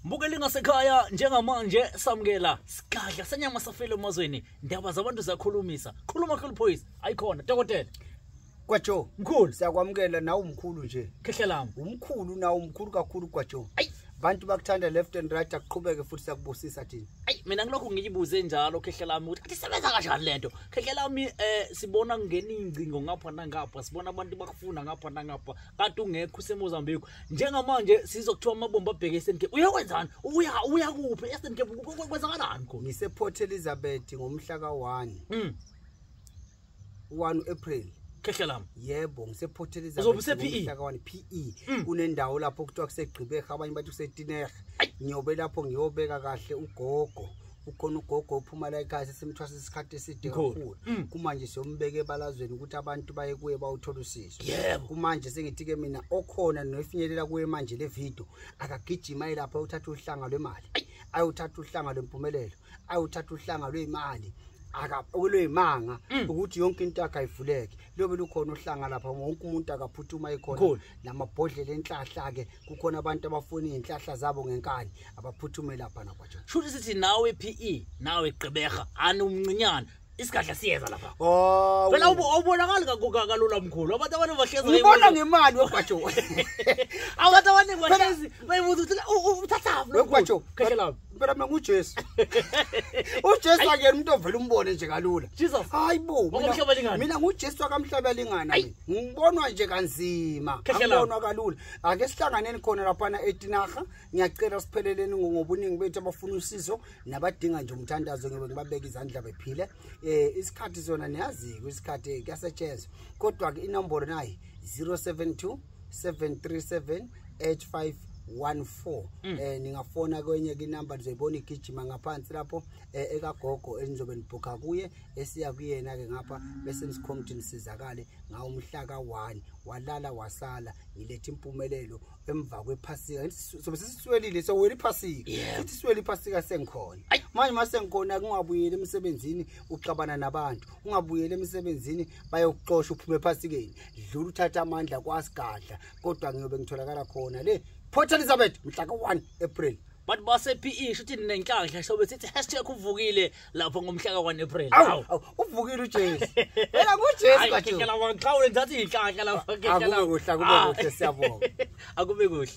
Mbukeli ngasekhaya njengamanje samukela sigadla senyama safele emazweni, ndaba zabantu ziyakhulumisa. Khuluma khulu phoyisa, ayikhona dokotela. Gwajo, mkhulu siyakwamukela nawe umkhulu nje. Khehla lami. Umkhulu nawe umkhulu kakhulu Gwajo. Bantu bakuthanda left and right, akuqhubeke futhi siyakubusisa thina. Ayi mina ngilokhu ngiyibuze njalo khehla lami ukuthi athi sebenza kanjani lento. Khehla lami sibona kungena ingcingo ngapha nangapha, sibona abantu bakufuna ngapha nangapha. Kade ungekho useMozambique. Njengamanje sizokuthiwa amabomba abheke eStern Cape. Uyakwenzani? Uya kuphi eStern Cape? Kwenzakalani khona? Ngise Port Elizabeth ngomhla ka-1. 1 April. Khehla lami. Yebo, ngise Port Elizabeth. Uzobe use PE? Ngomhla ka-1 PE. Kunendawo lapho kuthiwa kuseGqibeka, abanye bathi kuseTinerha. Ngiyobe lapho ngiyobeka kahle ugogo. Ukhona ugogo ophuma la ekhaya sesimthwasa isikhathi eside kakhulu. Kumanje siyombeka ebalazweni ukuthi abantu baye kuye bawuthola usizo. Kumanje sengithi ke mina okhona nofinyelela kuye manje le video akagijima lapha uthatha uhlanga lwemali. Ayothatha uhlanga lwempumelelo, ayothatha uhlanga lwemali. Akakulwemanga ukuthi yonke into yakhe ayivuleke. Lobe lukhona uhlanga lapha wonke umuntu akaphuthuma ekhona namabhodlela enhlahla ke kukhona abantu abafuna izinhlahla zabo ngenkani abaphuthume lapha nakwajo. Shuthi sithi nawe PE nawe Gqeberha ani umncinyana isigadla siyeza lapha. Oh phela ubonakali kalula mkhulu abantu abantu bahlezi ngibona ngemali wegwajo. Abantu abaningi bahlezi bayibuza ukuthi uthathaphi wegwajo. Khehla lami. Phela mina nguJesu. uJesu akuyena umuntu ovela umbone nje kalula. Hayibo mina nguJesu akamhlaba lingana mina. Ngibonwa nje kanzima, angibonwa kalula. Ake sihlanganeni khona lapha eTinaha, ngiyacela sipheleleni ngobuningi bethu abafuna usizo nabadinga nje umthandazo ngibe ngibabeka izandla bephile. Isikhathi sona niyaziko isikhathi kuyasetshenzwa. Kodwa ke inombolo nayi 072 737 8514. Ningafona kwenye inamba nizoyibona igijima ngaphansi lapho ekagogo enizobe nibhuka kuye esiya kuyena ke ngapha bese nisikhomba ukuthi nisizakale ngawo umhla ka-1 walala wasala ngilethe impumelelo emva kwephasika. Sobe siswelile sowela iphasika sithi siwele iphasika sengikhona manje mase ngikhona kungabuyeli emsebenzini uxabana nabantu, ungabuyeli emsebenzini bayokuxosha uphume ephasikeni. Dlula uthatha amandla kwasigadla kodwa ngiyobe ngitholakala khona le Port Elizabeth mhla ka-1 April. Bantu base PE shuthi nenhlanhla sobe sithi #uvukile lapho ngomhla ka-1 April. Awu uvukile uJesu. Phela nguJesu kahle. Ngixawule ngithatha inhlanhla lapha Akube kuhle, akube kuhle, siyabonga. Akube kuhle.